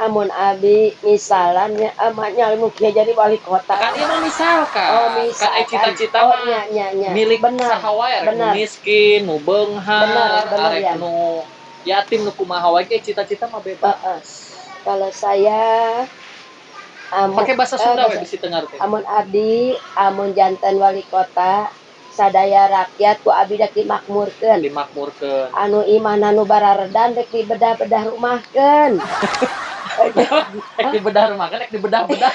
Amun abi misalannya amaknya ilmu kieu jadi wali kota. Kan ieu mah misalkan. Oh, misalkan. Kan cita-cita oh, mah nya, nya, nya. milik benar. saha wae, arek nu Benar. miskin, nu beunghar, Benar, benar, arek ya. nu yatim, nu kumaha wae ge cita-cita mah bebas. Heeh. Kalau saya Pakai bahasa Sunda we bahasa- bisi teu ngarti. Amun abdi, amun janten wali kota, sadaya rakyat ku abdi dek dimakmurkeun. Dimakmurkeun. Anu imahna nu bararedan dek dibedah-bedah rumahkeun. Ek dibedah rumah kan, ek dibedah-bedah.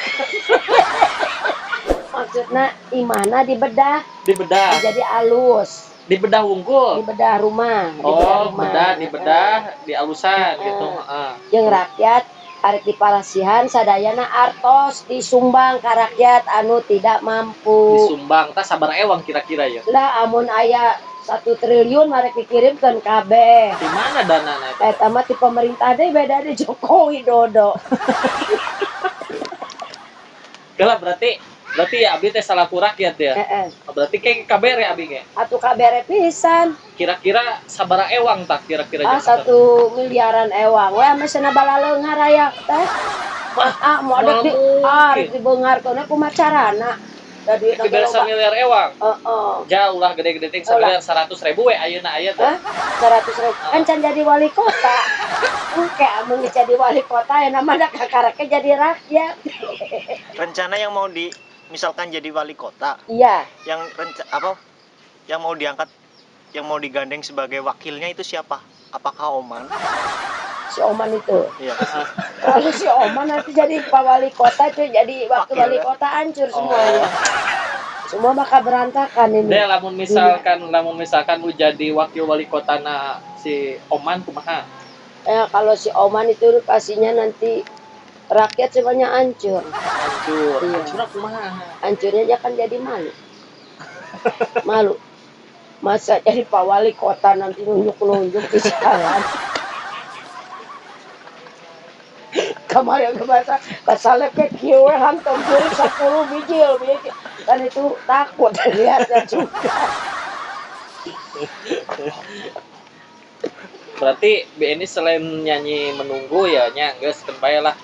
Maksudna imahna dibedah, Dibedah. jadi alus. Dibedah wungkul. Dibedah rumah, dibedah Oh, rumah. bedah, dibedah, dialusan gitu. Heeh. Jeung rakyat arek dipalasihan sadayana artos disumbang ka rakyat anu tidak mampu. Disumbang, tah sabar ewang kira-kira ya. Lah amun aya 1 triliun arek dikirimkeun kabeh. Di mana danana eta? Eta mah ti pemerintah deui beda deui Joko Widodo. Gelah berarti ya abi teh salaku rakyat ya. Heeh. Berarti kayak kabere abi ge. Atuh kabere pisan. Kira-kira sabara ewang tak kira-kira Ah Jakarta? 1 miliaran ewang. We ame cenah balaleunghar aya teh. Wah, Ah moal dek di mungkin. ah rek dibeungharkeun kumaha carana. Da duitna Rek ge dibere loba. miliar ewang. Heeh. Jauh lah gede-gede ting Ulah. samiliar 100.000 we ayeuna aya teh. Hah? 100.000. Kan can jadi wali kota. Engke amun geus jadi wali kota ya nama da kakaraknya jadi rakyat. Rencana yang mau di misalkan jadi wali kota, Iya. yang apa yang mau diangkat, yang mau digandeng sebagai wakilnya itu siapa? Apakah Oman? Si Oman itu. Iya. Kalau si Oman nanti jadi pak wali kota itu jadi waktu Wakil, wali ya? kota hancur semuanya. Semua bakal berantakan ini. Deh lamun misalkan lu jadi wakil wali kota na si Oman kumaha? Ya, kalau si Oman itu pastinya nanti rakyat semuanya hancur. Hancur. Iya. Hancur kumaha? Hancurnya dia kan jadi malu. Malu. Masa jadi pak wali kota nanti nunjuk-nunjuk di jalan. Kemarin kebasa kasalep ke kieu we hantam kiri 10 biji biji. Kan itu takut lihatnya juga. Berarti BNI selain nyanyi menunggu ya nya geus keun bae lah.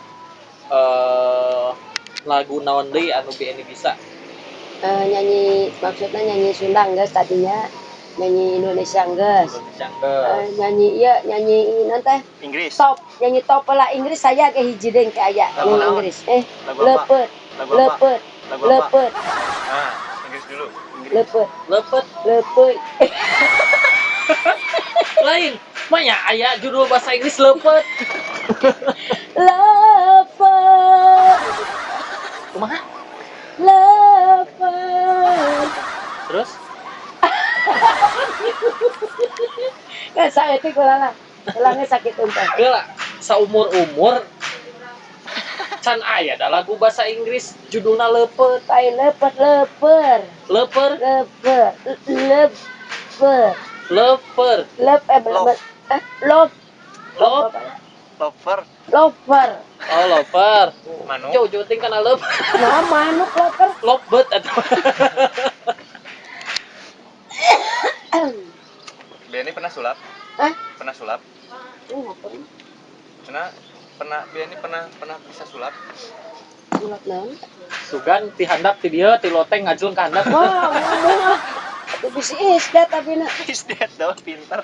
Lagu naon deui anu BNI bisa? Nyanyi maksudnya nyanyi Sunda geus tadinya, nyanyi Indonesia geus. Indonesia geus. Nyanyi ieu nyanyi naon teh? Inggris. Top, nyanyi top lah Inggris saya ge hiji deui ke aya Lagu nyanyi naon? Inggris. Lagu apa? Lepet, Lagu apa? lepet, Lagu apa? lepet, Nah, Inggris dulu. Inggris. lepet, Lepet lepet. lain. Mah aya judul bahasa Inggris lepet. Lepet. Kumaha? Lepet. Terus? Ya saya itu lah. Tulangnya sakit untung. Geula saumur-umur can aya da lagu bahasa Inggris judulna lepet. Tai lepet leper. Leper, Leper. Leper. leper, Lep Love. Love. love, Lover. Lover. oh lover. Manu. Jauh jauh ting kana lep, Nah, manuk lover. lovebird atau Beni pernah sulap? Hah? Pernah sulap? Nggak pernah. Cina pernah Beni pernah bisa sulap? Sulap naon? Sugan ti handap ti dieu ti loteng ngajleng ka handap. Wah, ngomong ah. Itu bisa isdat tapi nak. Is that dong, pinter.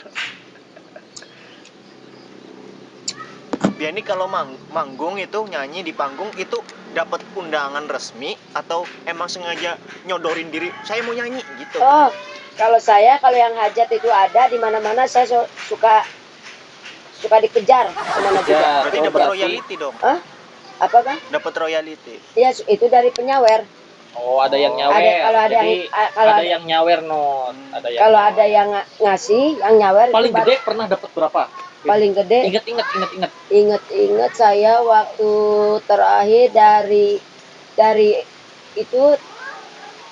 Biani kalau manggung itu nyanyi di panggung itu dapat undangan resmi atau emang sengaja nyodorin diri saya mau nyanyi gitu? Oh, kalau saya kalau yang hajat itu ada di mana-mana saya suka dikejar kemana juga. Kejar. Berarti Oh, dapat royalti dong. Hah? Apa bang? Dapat royalti. Iya, itu dari penyawer. Oh, ada yang nyawer. Ada kalau ada Jadi, yang kalau ada yang nyawer not, ada yang kalau nyawer. ada yang ngasih, yang nyawer itu paling gede pernah dapat berapa? Paling gede. Ingat ingat ingat ingat. Ingat-ingat saya waktu terakhir dari itu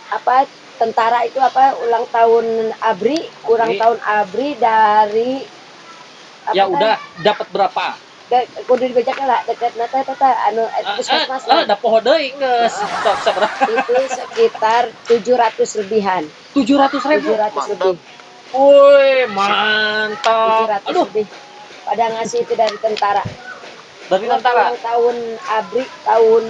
apa tentara itu apa ulang tahun ABRI, ulang tahun ABRI dari apa Ya udah dapat berapa? Kudu dibacakan lah dekat nata tata anu puskesmas lah. Da poho deui geus. Sok sabaraha? Itu sekitar 700 lebihan. 700 ribu. 700 lebih. Woi, mantap. 700 Aduh, lebih. Pada ngasih itu dari tentara. Dari Waktu tentara. ulang tahun ABRI tahun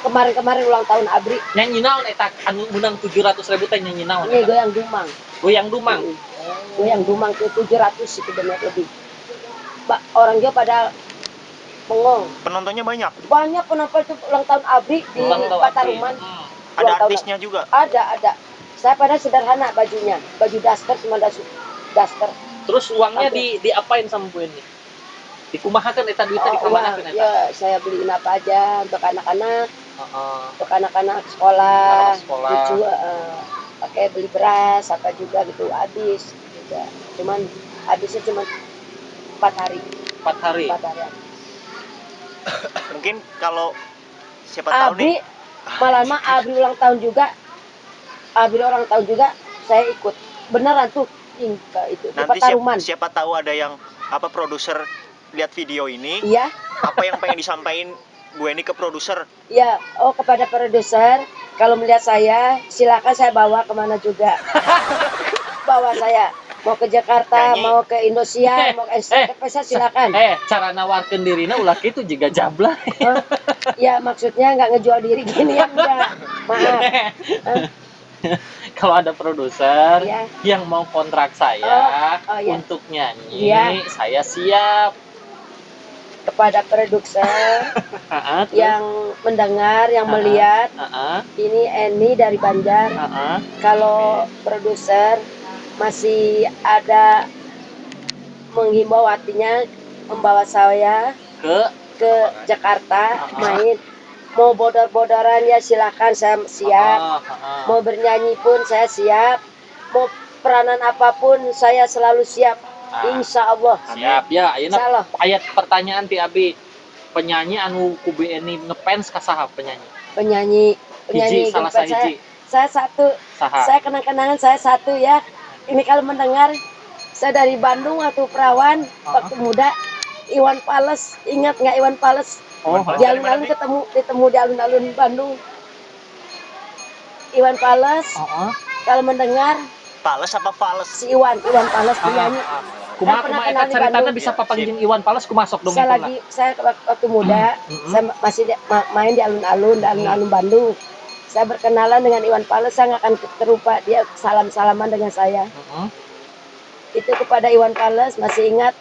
kemarin-kemarin ulang tahun ABRI. Nyanyi naon eta anu menang 700.000 teh nyanyi naon Ini eta? goyang dumang. Goyang dumang. Goyang dumang tuh 700 itu benar lebih. Orang Jawa pada bengong. Penontonnya banyak. Banyak penonton itu ulang tahun ABRI di Ulang tahun ABRI. Pataruman. Ada Ulang tahun. artisnya juga. Ada. Saya pada sederhana bajunya, baju daster cuma daster. Terus uangnya Oke. diapain sama Bu Eni? Dikumahakeun eta duitnya Oh, uang, dikamanakeun eta? ya saya beliin apa aja untuk anak-anak, Heeh. untuk anak-anak sekolah, Anak sekolah. lucu, pakai beli beras apa juga gitu habis juga. Cuman habisnya cuma 4 hari, 4 hari. 4 hari. Mungkin kalau siapa tahu Abri nih malah mah Abri ulang tahun juga, Abri ulang tahun juga saya ikut beneran tuh itu di nanti Pataruman. siapa tahu ada yang apa produser lihat video ini, Iya. apa yang pengen disampaikan Bu Eni ke produser? Ya, oh kepada produser, kalau melihat saya, silakan saya bawa kemana juga. Bawa saya, mau ke Jakarta, Nyanyi. mau ke Indosiar, mau ke SCTV, silakan. Cara nawarkeun dirina ulah kitu jiga jabla. Ya maksudnya nggak ngejual diri gini ya, enggak. Maaf. Kalau ada produser Ya. yang mau kontrak saya Oh, iya. untuk nyanyi, Iya. saya siap. Kepada produser Heeh, terus? yang mendengar, yang melihat, Heeh, ini Eni dari Banjar. heeh. Kalau produser masih ada menghimbau artinya membawa saya Ke ke Jakarta main, mau bodor-bodoran ya silakan, saya siap. Heeh. Mau bernyanyi pun saya siap, mau peranan apapun saya selalu siap. Insya Allah. Siap ya, ayeuna Insya Allah. ayat pertanyaan ti abi. Penyanyi anu ku Bu Eni ngefans ka saha penyanyi? Penyanyi Hiji, salah ngefans sahiji. Saya satu. Saha? Saya kenang-kenangan saya satu ya. Ini kalau mendengar, saya dari Bandung waktu perawan, waktu muda, Iwan Fals, ingat nggak Iwan Fals? Oh, Di alun-alun ketemu di alun-alun Bandung. Iwan Fals, kalau mendengar Fals apa Fals? Si Iwan Fals penyanyi. Kumaha Saya pernah kumaha eta kenal di caritana Bandung. bisa papanggih Iwan Fals kumaha sok dongeng Saya lagi, saya waktu muda, saya masih main di alun-alun, di alun-alun Bandung. Saya berkenalan dengan Iwan Fals, saya nggak akan terlupa dia salam-salaman dengan saya. Itu kepada Iwan Fals, masih ingat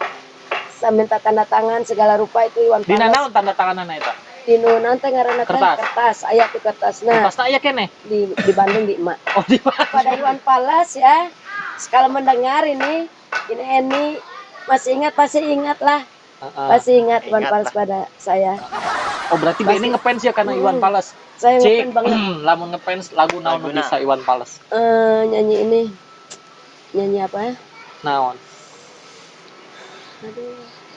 saya minta tanda tangan segala rupa itu Iwan Di Fals. naon tanda tanganan eta? Di nu nanti ngaranna teh Kertas. kertas, aya tuh kertasna. Kertasna aya keneh? Di Bandung di emak. Oh, di Bandung. Kepada Iwan Fals ya. Kalau mendengar ini Eni masih ingat, pasti ingat lah. Pasti ingat Iwan Ingat Fals lah. pada saya. Oh, berarti Pasti. ini ngefans ya karena Iwan Fals. Saya Cik, ngefans banget. Lamun ngefans lagu naon nu Laguna. bisa Iwan Fals? Nyanyi ini. Nyanyi apa ya? Naon? Aduh,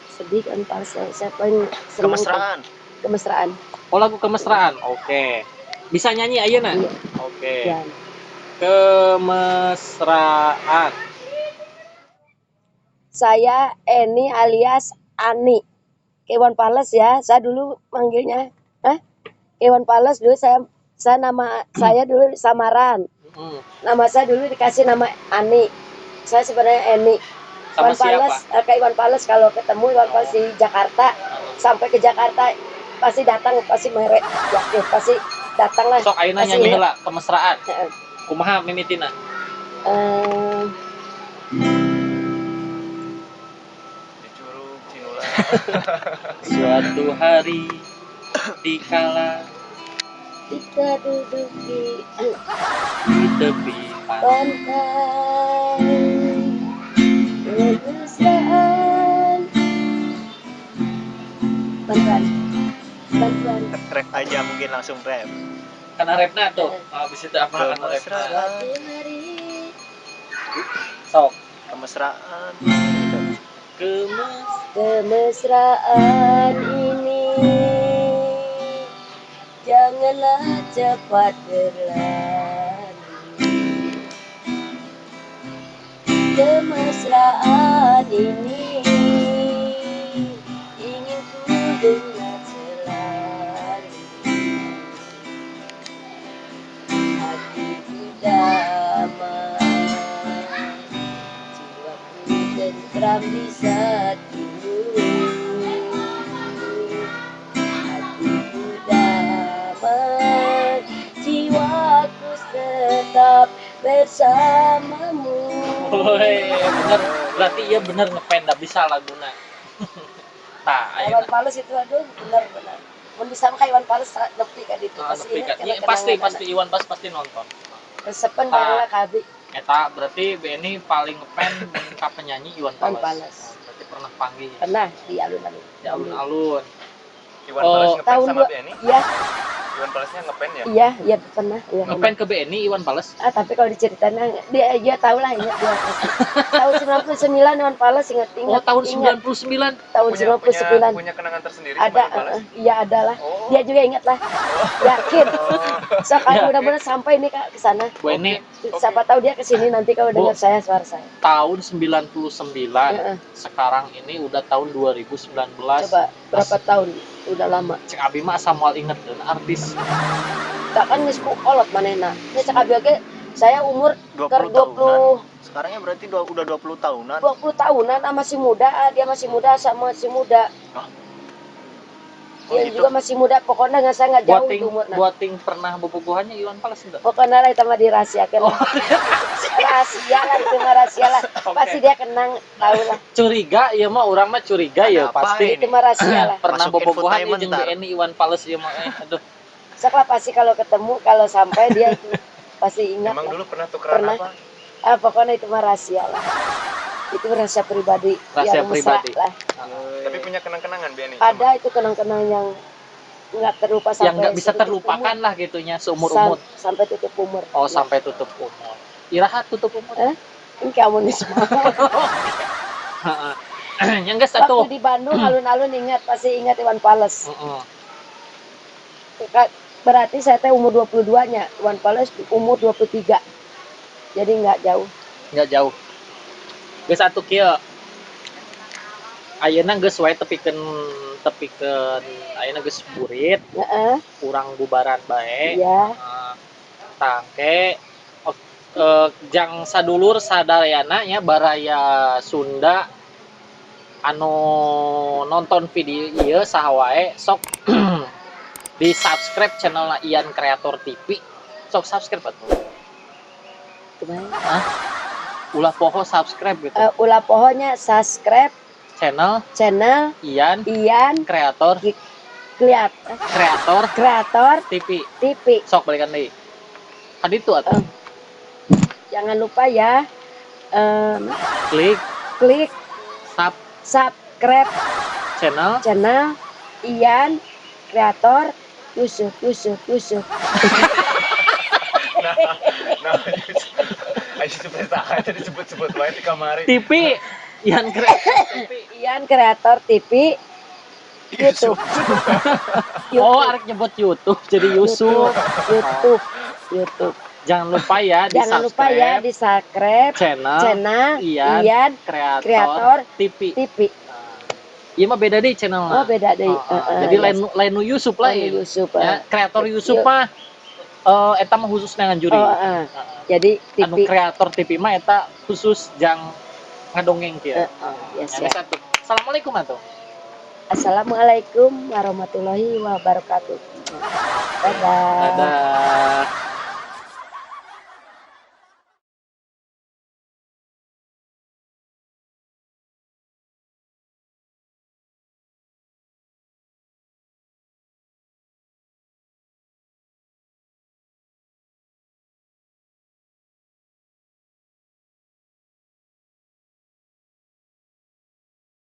sedih kan Fals. Saya paling senang Kemesraan. Kemesraan. Oh, lagu kemesraan. Oke. Bisa nyanyi ayeuna? Iya. Oke. Ya. Kemesraan. Saya Eni alias Ani. Iwan Fals ya, saya dulu manggilnya. Hah? Iwan Fals dulu saya nama saya dulu samaran. Nama saya dulu dikasih nama Ani. Saya sebenarnya Eni. Sama Iwan Fals, siapa? Ke Iwan Fals kalau ketemu Iwan Fals di Jakarta, sampai ke Jakarta pasti datang, pasti merek, yakin pasti datang lah. Sok ayeuna Pasti nyanyi ingat. heula kemesraan. Heeh. Kumaha mimitina? Di Curug Cinula. Suatu hari dikala Kita duduk di di tepi pantai kemesraan. Bantuan, bantuan. Rap aja mungkin langsung rap. Karena rapna tuh, habis itu apa karena rapna? Kemesraan. Suatu hari Sok. Kemesraan. Gitu. Kemesraan ini janganlah cepat berlalu. Kemesraan ini ingin ku dengar selalu. Hatiku damai, jiwaku tentram di saat ini. Bersamamu. Woi, bener. Berarti iya bener ngefan dah bisa laguna. Tah, Iwan ayeuna. Fals itu aduh bener bener. Mun bisa mah ka Iwan Fals nepi ka ditu Ah, pasti nepi ingat ka- karena iya, pasti kenangan pasti Iwan Fals pasti nonton. anak. Resepen Tah. bareng lah ka abi. Eta berarti Beni paling ngefan ka penyanyi Iwan Iwan Fals. Fals. Oh, berarti pernah panggil ya. Pernah di alun-alun. Di alun-alun. Iwan Oh, Fals ngefans tahun sama BNI? Iya, Iwan Falsnya ngefans ya? iya, iya pernah, iya. Ngefan ke BNI Iwan Fals. Ah, tapi kalau diceritain dia dia tahu lah, ingat dia pasti. Tahun 99 Iwan Fals ingat Oh, ingat. tahun ingat. 99. Tahun Punya, 99. punya, punya kenangan tersendiri sama Ada, Iwan Fals? iya ada lah. Oh. Dia juga ingat lah. Yakin. So, kalau Ya. mudah-mudahan sampai nih Kak ke sana. Bu Eni Oke. Siapa tahu dia ke sini nanti kalau Bu. dengar saya suara saya. Tahun 99. Heeh. Sekarang ini udah tahun 2019. Coba berapa tahun? Udah lama. Cek abi mah asa moal inget dan artis. Tak kan geus ku kolot manehna. Ini cek abi oge saya umur 20 ke tahunan. 20 Sekarangnya berarti udah 20 tahunan. 20 tahunan ah, masih muda, ah, dia masih muda sama masih muda. Hah? Oh, Dia gitu. juga masih muda, pokoknya nggak saya nggak jauh Buating itu umurnya. buating pernah bobogohannya Iwan Fals enggak? Pokoknya lah itu mah dirahasiakan. Oh. Rahasia lah itu mah rahasia lah. Oke. Pasti dia kenang, tahu lah. Curiga ya mah orang mah curiga Ada ya apa pasti. ini? Itu mah rahasia lah. Pernah Masuk bobogohan infotainment jeung ntar. BNI Iwan Fals ieu mah aduh. Sok lah pasti kalau ketemu, kalau sampai dia itu pasti ingat Emang lah. dulu pernah tukeran Pernah. apa? Ah, pokoknya itu mah rahasia lah. Itu rahasia pribadi Rahasia yang mesra pribadi. lah. Tapi punya kenang-kenangan BNI? Ada itu kenang-kenang yang nggak terlupa sampai Yang nggak bisa tutup terlupakan umur. lah gitunya seumur-umur. Sampai tutup umur. Oh, sampai tutup umur. Iraha tutup umur. Eh? Ini kamu nih semua. Heeh. Yang geus atuh. Waktu di Bandung alun-alun ingat pasti ingat Iwan Fals. Heeh. Berarti saya teh umur 22-nya, Iwan Fals umur 23. Jadi nggak jauh. Nggak jauh. Geus atuh kieu. Ayeuna geus wae tepikeun tepikeun ayeuna geus burit, Heeh, urang bubaran bae. iya. Tangke jang sadulur sadayana nya baraya Sunda anu nonton video ieu saha wae sok di subscribe channel Ian Kreator TV, sok subscribe atuh. Kumaha? Ulah poho subscribe gitu. Ulah pohonya subscribe Channel channel Ian Ian Kreator Kreator Kreator TV. TV. Sok balikan deui kaditu atuh. Jangan lupa ya Klik klik sub subscribe channel channel Ian Kreator Yusuf Yusuf Yusuf. Nah, ayo supaya tak tadi disebut-sebut wae di kamari. TV Ian Kreator TV. Ian Kreator TV YouTube. Oh, arek nyebut YouTube jadi Yusuf. YouTube, YouTube. Jangan lupa ya di Jangan lupa ya di subscribe channel channel Ian Ian Kreator, Kreator TV. TV. Iya mah beda deh channel. Oh, beda deh. Oh, Heeh, jadi ya. lain lain nu Yusuf Lain lain. Yusuf. Ya, Kreator Yusuf Yuk. mah eta mah khusus nangan juri. Oh, heeh. Heeh. Jadi Anu TV. Kreator TV mah eta khusus jang ngadongeng kieu. Heeh, ya, Ya, siap. geus atuh. Assalamualaikum atuh. Assalamualaikum warahmatullahi wabarakatuh. Dadah. Dadah.